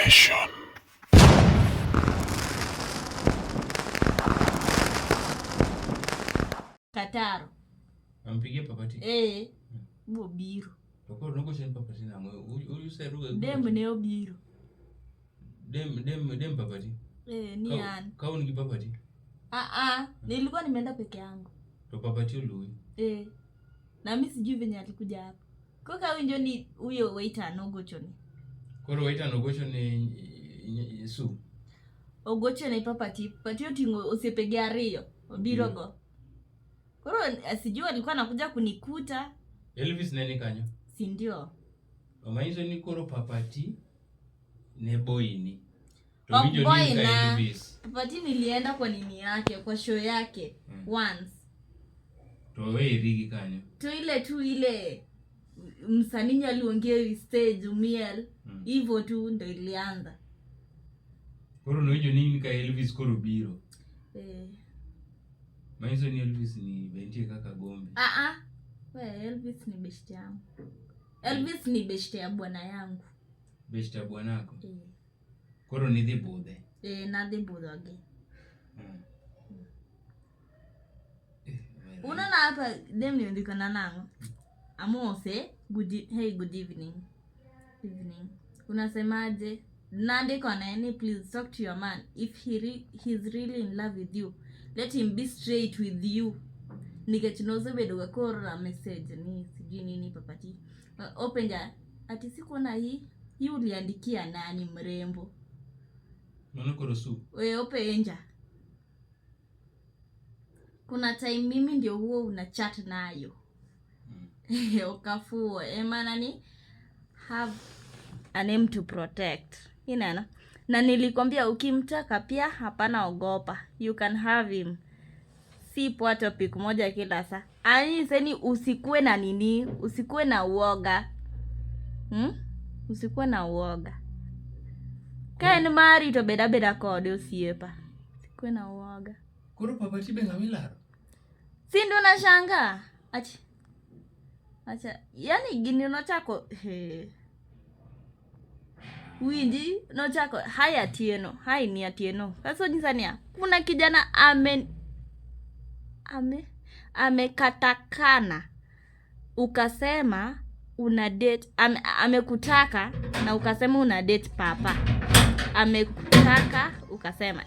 Nation. Kataro. Ampigie papati. Eh. Bobiro. To koro nogochoni papati nang'o? Useruga gi Dem papati? ne obiro. Dem dem dem papati. Eh, ni an. Ka un gi papati Ah ah, nilikuwa nimeenda peke yangu. to papati oluwi. Eh. Na mimi sijui venye alikuja hapa. Kwa kawinjo ni huyo waiter nogochoni. Koro waiter nogochone Su. Ogochone papati. Papati oting'o osiepege ariyo. Obiro go. Koro sijui alikuwa anakuja kunikuta, Elvis ne ni kanyo. si ndio? Manyiso ni koro papati ne boyni. To Ok winjo ni in boy ka na. Elvis. Papati nilienda kwa nini yake, kwa show yake once. To weri gi kanyo. To ile tu ile msanii aliongea stage umiel hivyo tu ndo ilianza. Koro nowinjo ni in ka Elvis koro biro. Eh. Manyiso ni Elvis ni be nitie kaka gombi. Ah ah. We Elvis ni beshte yangu. Elvis ni beshte ya bwana yangu. Beshte ya bwanako. Eh. Koro nidhi budhe. Eh, nadhi budhogi. Eh, omera. Unaona hapa dem niandiko na nang'o? Amose, hey good evening. Evening. Unasemaje? Nandiko na ni please talk to your man if he's really in love with you. Let him be straight with you. Nikech nosebedo ga koorona message ni sijui nini papati. Openja ati sikuona hii uliandikia nani mrembo? Mano koro Su. We openja. Kuna time mimi ndio huo una chat nayo. Okafuo ema ni have a name to protect. Inana. Na nilikwambia ukimtaka pia hapana ogopa. You can have him. Si poa topic moja kila saa. Ani seni usikuwe na nini, usikuwe na uoga. Usikuwe na uoga. Ka en mari to beda beda kode osiepa. Usikuwe na uoga. Koro papati be ng'ama ilaro? Si ndio nashangaa? Achi. Acha, yani gini nochako he. Winji nochako hi Atieno, hi ni Atieno. Sasa nyisa niya, kuna kijana amekatakana. Ukasema una date, amekutaka na ukasema una date papa. Amekutaka ukasema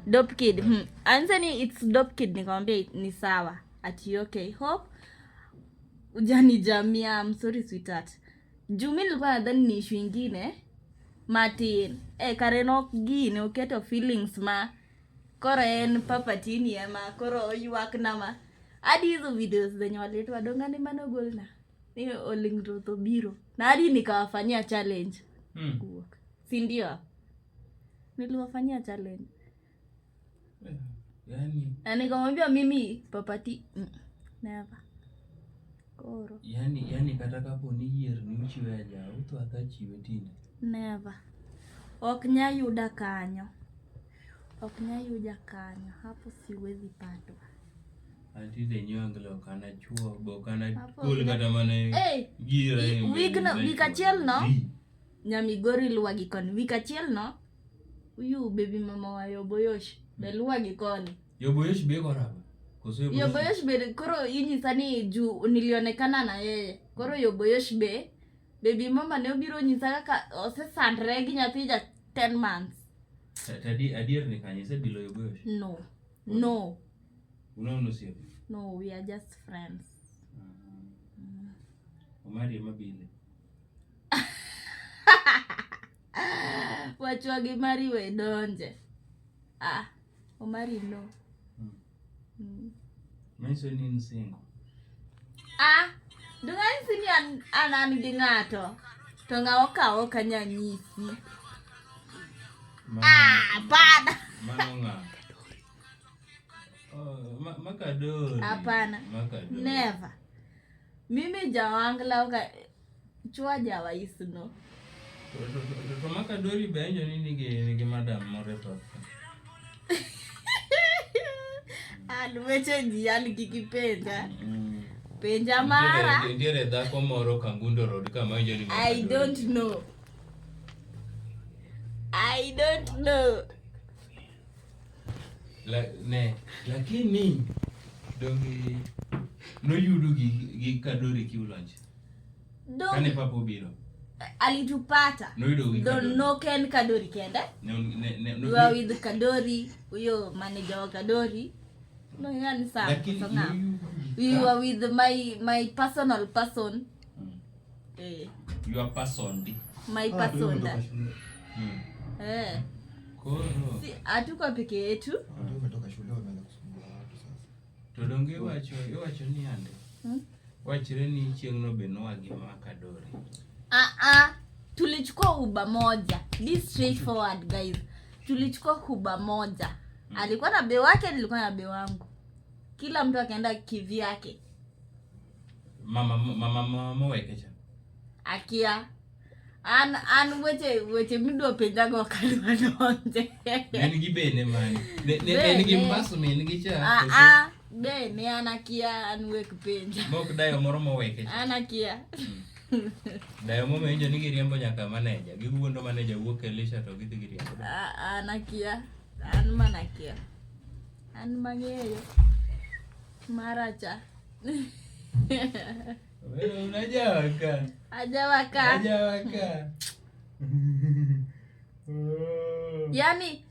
dope kid. Anthony it's dope kid, nikamwambia ni sawa. Ati okay, hope ujanijamia, I'm sorry sweetheart. Juu mimi nilikuwa nadhani ni issue ingine. Martin, kare nok gini oketo feelings ma koro en papatini ema koro oywak na ma. Hadi hizo videos zenye waliletwa dongane mane ogolna. Ni Oling Ruth obiro. Na hadi nikawafanyia challenge. Kuok. Si ndio? Niliwafanyia challenge. Yani Na nikamwambia mimi papati never. Koro. Yani kata kapo ni yier ni uchiwe ajaw to atha chiwe tinde. Never. Ok nyayuda kanyo. Ok nyayuda kanyo. Hapo siwezi patwa. Anti de nyanglo ok anachuo, be ok Hapo anagol kata mana gira e mbele Wigno, ni wik achiel no? Zi. Nyamigori luwa gi koni. Wik achiel no? Huyu baby mama wa Yoboyosh be luwa gi koni. Yoboyosh be koraba? Koso Yoboyosh? Yoboyosh be koro inyisa ni juu nilionekana na yeye. Koro Yoboyosh be baby mama ne obiro nyisa kaka osesandre gi nyathi ja 10 months. Ta adier ni kanye isebilo Yoboyosh? No. No. Unaona osiepe? No, we are just friends. Omari ema bile. Wachwa gi Mari we donje. Ah, Omari no. Manyiso ni in single. Ah, dung'anyisi ni an gi ng'ato. To ng'awa okawo ok anyal nyisi. Ah, hapana. Mano ng'a? Oh, Makadori. Hapana. Makadori. Never. Mimi jawangla oka chwa jawaisno. To Makadori be awinjo ni nigi madam moro e path ka. An weche ji an kik ipenja. Penja mara. Nitiere dhako moro Kangundo Road kama awinjo ni I Makadori. don't know. I don't know. La, ne, lakini donge noyudo gi, gi Kadori Kiulonj. Don't Kane papa obiro. Alitupata. Noyudo gi Don't Kadori. know ken Kadori kende. Ne, ne, ne, We were with Kadori, huyo manager wa Kadori. No, yani sawa. Lakini So now, noyudo gi we ka- were with my personal person. Eh, Your person di. my Ah, person. umetoka shule. Eh. Koro Si hatuko peke yetu. Watu umetoka shule wameanza kusumbua watu sasa. to donge iwacho ni ande. Hmm? Wachre ni chieng'no be noa gi ma Kadori. Ah ah. Tulichukua Uber moja. Be straightforward, guys. Tulichukua Uber moja. Alikuwa na be wake, nilikuwa na be wangu. Kila mtu akaenda kivyake. Mama moweke cha. Akia. An weche midwa penjago ok adwa donje. Ne en gi bene mane. Ne en gi Bene. mbasu min gi cha. Ah ah. Bene an akia, an wek penja. Mok dayo moro moweke cha. An akia. Dayo momewinjo ni giriembo nyaka maneja. Giwuondo maneja wuok e Elisha to gidhi giriembo. Ah, an akia. An mana akia. An mang'eyo. Maracha. Wewe unajawaka. Ajawaka. Unajawaka. Yaani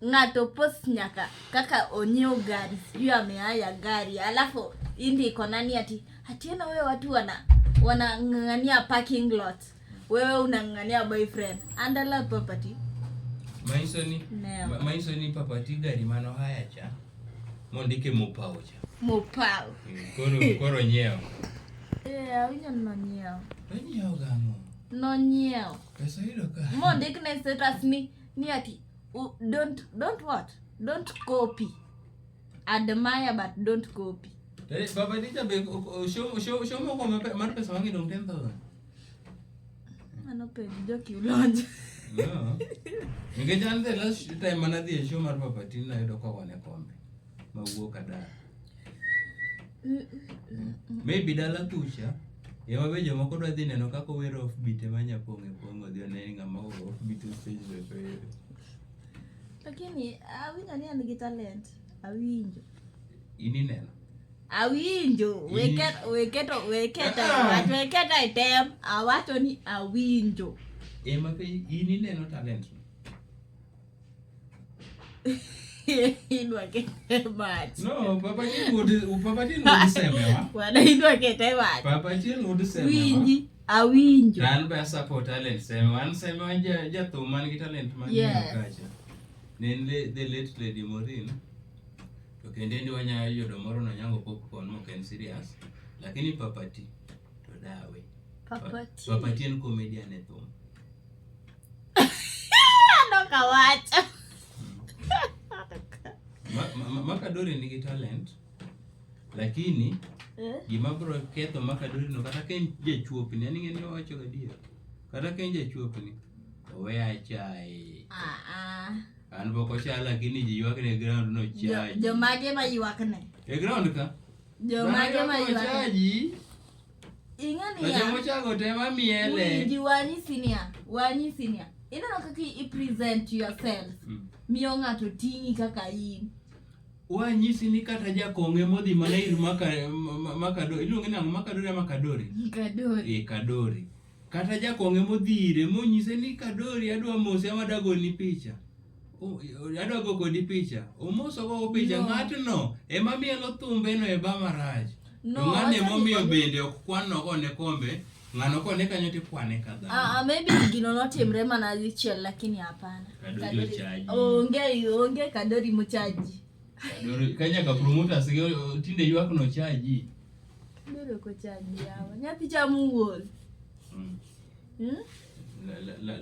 ng'ato post nyaka kaka onyiewo gari, sijui ameaya gari, alafu indiko nani ati atieno wewe, watu wanang'ang'ania parking lot, wewe unang'ang'ania boyfriend andala property. Manyiso ni Never. manyiso ni papati gari mano haya cha mondike mopao cha. Mopao. Koro nyiewo. Eh, awinjo ni nonyiewo. To nyiewo gang'o? Nonyiewo. Pesa yudo ka. Mondik ne status ni ati don't what, don't copy, admire but don't copy. Eh, Papati cha be show moko mar pesa mang'eny dong 10,000. Mano penj jokiulonj. No. Nikech an the last time manadhi e show mar Papati nayudo kogone kombe mawuok adar. Maybe dala kucha ema be jomoko dwa dhi neno kaka owero off beat ema nyapong' e pong' odhi one ni ng'ama ogo off beat e stage to wero. Lakini awinjo ni an gi talent, awinjo. In ineno. Awinjo. Weketo wach, weketo e tem, awacho ni awinjo. Ema be in ineno talent no. Idwa kete mach. No, Papa Tin wuod semewa. Wana idwa kete mach. Papa Tin wuod semewa. Winji, awinjo. To an be support talent semewa. An semewa jathum man gi talent mang'eny Yes. kacha. Ne en the late Lady Maureen. To kendo endi wanyalo yudo moro nonyango popcorn mok en serious. Lakini Papa T to dawe. Papa T. Papa T en comedian e thum. Adok awacho. Makadori nigi talent. Lakini Eh? gima biro ketho Makadori no kata ka en jachuopni, an ing'e ni owacho gadier. Kata ka en jachuopni, owe achaye. Ah, ah. An pok ocha lakini ji ywak ne ground no chaji. Jomage ma ywakne? E ground ka? Jomage ma Dhano ywak ywakne? ochaji. Ing'e To niya. jomochago te mamiele. Winji, wanyisi niya, wanyisi niya. Ineno kaka i present yourself. Miyo ng'ato ting'i kaka in. Wanyisi ni kata jakong'e modhi mana ir Makadori, iluonge nang'o, Makadori ama Kadori? Kadori. Eh, Kadori. Kata jakong'e modhi ire monyise ni Kadori adwa mosi ama adwa goni picha. Adwa go kodi picha. Omoso go picha No. ng'atno ema mielo thumbe no e ba marach. No, To ng'ane wacha ni momiyo kodi- bende ok kwan nogone kombe, ng'ano kone kanyo tikwane ka dhano. Ah, ah, maybe gino notimre mana dichiel lakini hapana. Kadori ochaji. Onge Kadori mochaji. Kadori, ka nyaka promoters gi tinde ywak no chaji. Kadori ok ochaji yawa. Nyathi chamo wuon.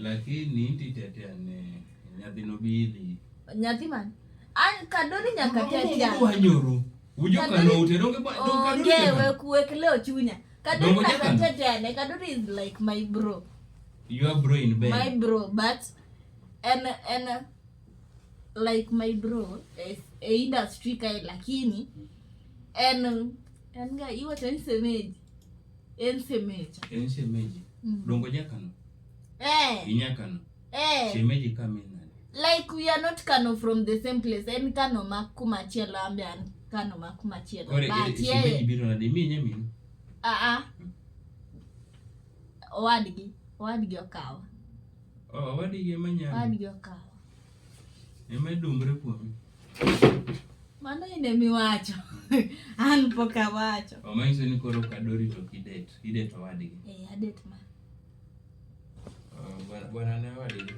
Lakini titetea ne nyathino bidhi. Nyathi man? An Kadori nyaka tetea. Wanyoro. Ujo kano ute donge donge Kadori. Onge jakano? wek leo chunya. Kadori Dongo nyaka jakano? tetea ne. Kadori is like my bro. Your bro in bed. My bro, but en like my bro is e industry kae, lakini en ga iwacho ni semeji. En semeja. En shemeji. Dongo jakano. Eh. Inyakano. Eh. Shemeji kama nani? Like we are not kano from the same place. En kano ma kumachielo, an be an kano ma kumachielo. Koro But shemeji yeye biro nade? Imiye nyaminu? ah ah. Owadgi, owadgi okawa. Oh, owadgi ema nyami. Owadgi okawa. Ema dumre kuomi. Mano in emiwacho. An pok awacho. Oh, manyiso ni koro Kadori to ok idet. Idet owadgi. Eh, adet ma. Oh, bwana ne owadgi.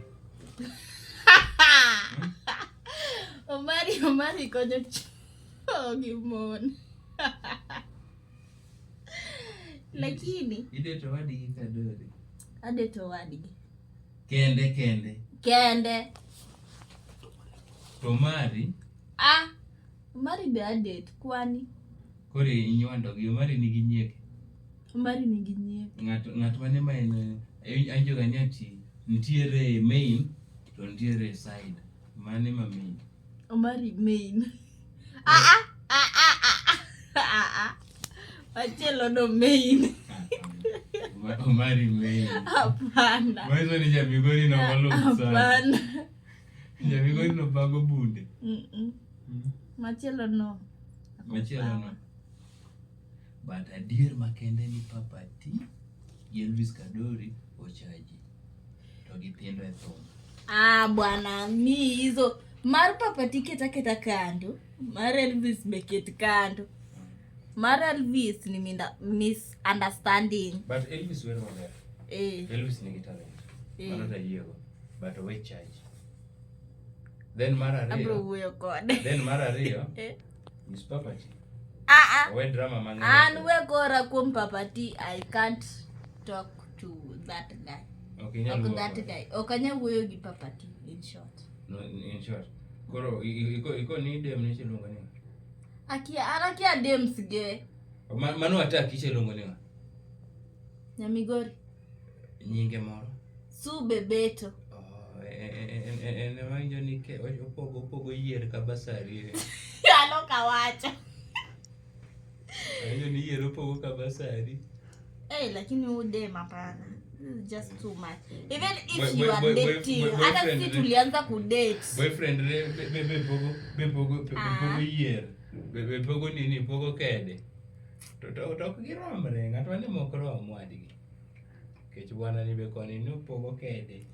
Omari, Omari konyo chwo gi mon. Lakini Idet owadgi Kadori. adet owadgi. Kende kende. Kende. To mari Ah, Omari be adet kwani. koro inywando gi Omari nigi nyieke. Omari nigi nyieke. Ng'at mane ma en awinjo ga ni ati nitiere main to nitiere side. Mane ma main? Omari main. Ah ah ah ah ah ah ah. Machielo no main. Omari main. Hapana. Manyiso ni ja-Migori no malong'o sana. Hapana. Ja-Migori no bago bunde. Machielo no. Machielo no. But adier makende ni Papa T gi Elvis Kadori ochaji to githindo e thum. Ah, bwana mi hizo mar Papa T keta keta kando, mar Elvis be ket kando. Mar Elvis ni misunderstanding. But Elvis wer maber. Eh. Elvis nigi talent. Eh. Mano to ayiego. But owe charge. Then mar Abro ariyo. wuoyo kode. Then mar ariyo. Eh. Miss Papa T. Ah ah. Owe drama mang'eny. An we kora kuom Papa T, I can't talk to that guy. Ok inyal Ok wuoyo that kode. guy. Ok anyal wuoyo gi Papa T in short. No, in short. Koro iko ni dem ni iluongo ni ng'a? Akia an akia dems ge. Mano ataki iluongo ni ng'a? Nyamigori. Nyinge moro. Su Bebeto. Oh, en ema winjo ni opogo yier ka basari. Ano kawacho. Awinjo ni yier opogo ka basari. Eh, lakini huyu dem hapana. This is just too much. Even if you are dating, hata sisi tulianza kudate. Boyfriend re be pogo be pogo be pogo yier. Be pogo nini pogo kede. To ok giromre, ng'at mane mok rom wadgi. Nikech bwana ni be koni ni opogo kede.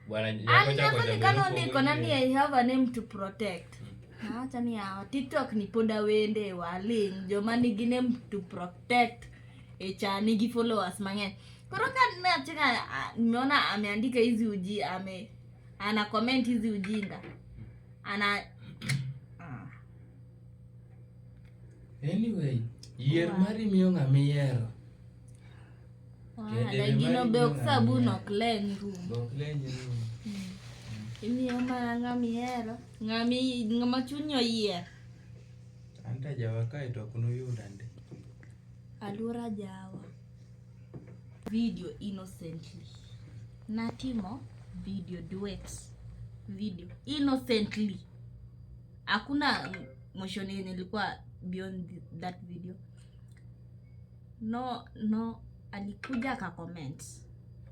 Bwana An nyako ni kano ndiko na ni I have a name to protect. Nawacho ni yawa TikTok ni pod awende waling joma nigi name to protect e cha nigi followers mang'eny. Koro ka nacheka nimeona ameandika hizi uji ame ana comment hizi ujinga. Ana Anyway, yier mari miyo ng'ama iyiero. Gino be ok sabun ok leny rum. Ok leny rum. Imiyo mana ng'ama ihero, ng'ama chunyi oyiero. Anta jawa kae to ok noyuda ndi. Aluora jawa. Video innocently. Natimo video duet. Video innocently. Hakuna motion yenye ilikuwa beyond that video. No, no, alikuja aka-comment.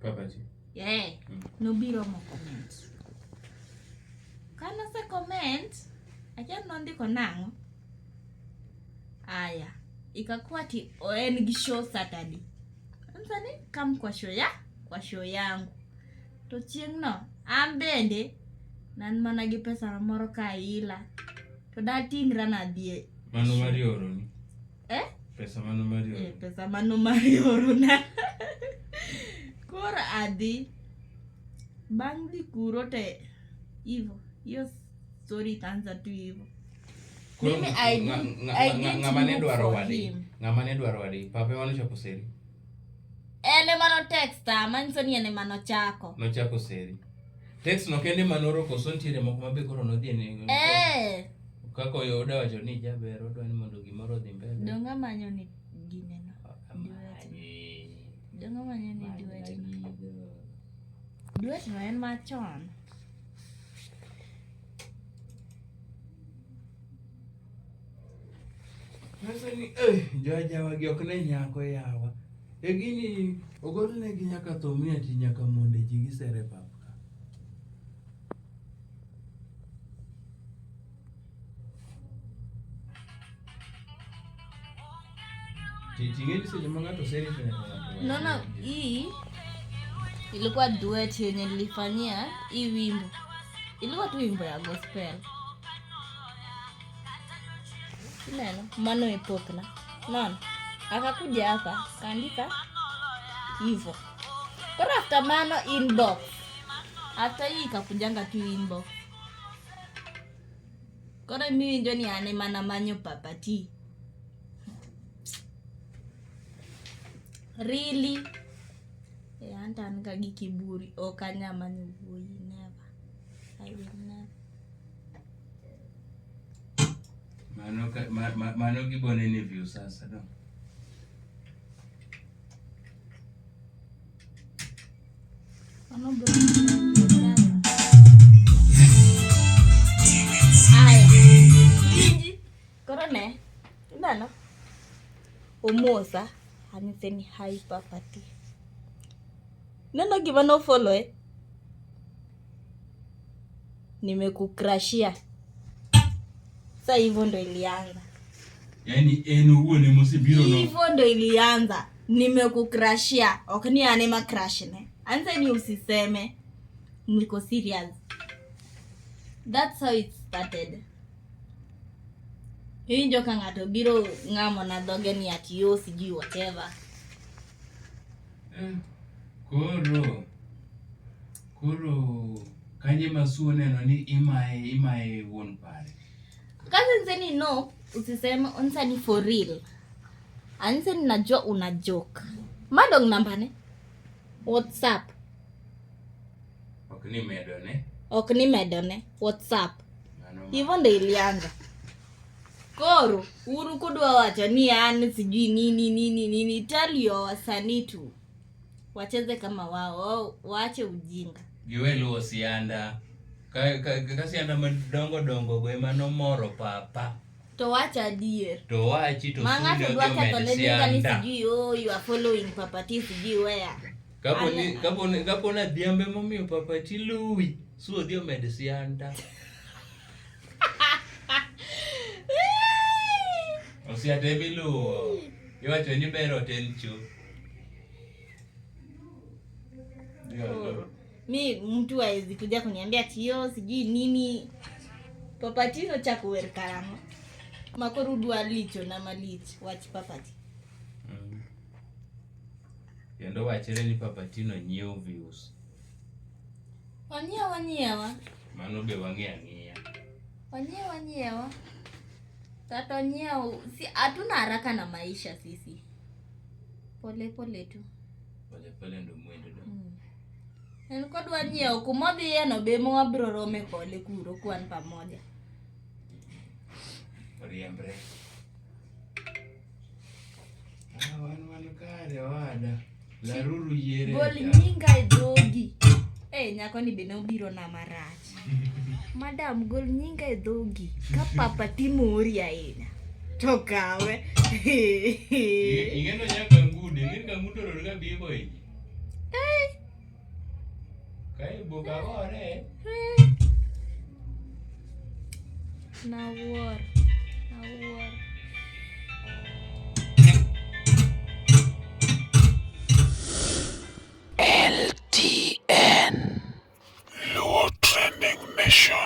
Papa T. Yeah. Nobiro mo comment. Kana se comment, akia nondiko nang'o? Aya, ikakuwa ti en gi show Saturday. Msani kam kwa show ya, kwa show yangu. To chieng' no, an bende nan mana gi pesa moro ka ila. To datingra nadhi. Mano mar oroni. Eh? Pesa mano mar oroni. Eh, pesa mano mar orona. Koro adhi. Bang' dhi kuro te hivo. Hiyo story itaanza tu hivo. Mimi I didn't look for him. Ng'ama ne dwaro wadgi? Papa ema nochako seri. En ema notexta, manyiso ni en ema nochako. Nochako seri. Text no kende manoro koso nitiere moko mabe koro nodhi e Eh. Kaka oda wacho ni jaber odwa ni mondo gimoro odhi mbele. Donga manyo ni gineno. Donga manyo ni duet. Duet no en machon. Nyiso ni jojawa gi ok ne nyako yawa. E gini ogolnegi nyaka thum ni ati nyaka monde ji gisere pap ka. Ting'eni seche ma ng'ato oserito nyaka ng'ato wach. Naona hii ilikuwa duet yenye nilifanyia hii wimbo. Ilikuwa tu wimbo ya gospel. Ineno mano e pokna. Naona akakuja hapa kaandika hivyo. Koro after mano inbox. After hii ikakujanga tu inbox. Koro miwinjo ni an ema namanyo Papa T. Really? Eh, anta an ga gi kiburi. Ok anya manyo wuoyi. Never. I will never. Mano ka, ma, ma, mano gibone ni view sasa no. Mano bro. Aya. Winji. Koro ne. Ineno? Omosa. Anyise ni hi Papa T. Neno gima no follow eh? Nimekukrashia. Sasa hivyo ndo ilianza. Yaani en owuon ema osebiro no. Hivyo ndo ilianza. Nimekukrashia. Ok ni an ema crush ne. Anza ni usiseme. Niko serious. That's how it started. Iwinjo ka ng'ato biro ng'amo na dhoge ni ati yo sijui whatever. Eh, Koro kanye ma Suo neno ni imaye wuon pare. Kazi nzeni no, usiseme onsa ni for real. Anse najua una joke. Madong nambane. WhatsApp. Ok ni medo ne. Ok ni medo ne. WhatsApp. Mano ma- Hivyo ndo ilianza. Koro uru kudwa wacho ni an sijui nini nini nini, tell your wasanii tu wacheze kama wao, waache ujinga. Giwe luwo sianda. Ka sianda madongo dongo go ema nomoro papa. To wacha adier. To wachi to Ma ng'ato Sudi dwa odhi ketho omed ne nyinga ni sianda. sijui oh you are following Papa T sijui where. Kapo ni adhiambo emomiyo Papa T luwi, Su odhi omed sianda. Osiata emiluwo. Iwacho ni ber otel cho. Mi mtu hawezi kuja kuniambia ati yo sijui nini. Papa T nochako wer karang'o? Ma koro udwa licho na malich wach Papa T. Kendo wachre ni Papa T no nyiewo views. Onyiewa nyiewa. Mano be wang'e ang'eya. Onyiewa nyiewa. Kata onyiewo, si hatuna haraka na maisha sisi. Pole pole tu. Pole pole ndo mwendo do. En kodwa nyiewo kumodhiye no be ema wabiro rome kode kuro kwan pamoja. Oriembre. Ah, wan kare owada. Laruru yiere. Gol nyinga e dhogi. Eh, nyako ni be nobiro na marach. Madam, gol nyinga e dhogi. Ka Papa T mori ahinya. To kawe. Ing'eno nyaka ngude, ing'eni ka ngude oror ka bigo e ji. Ka ibuka gore. Nawuoro. Nawuoro. LTN. Luo Trending Nation.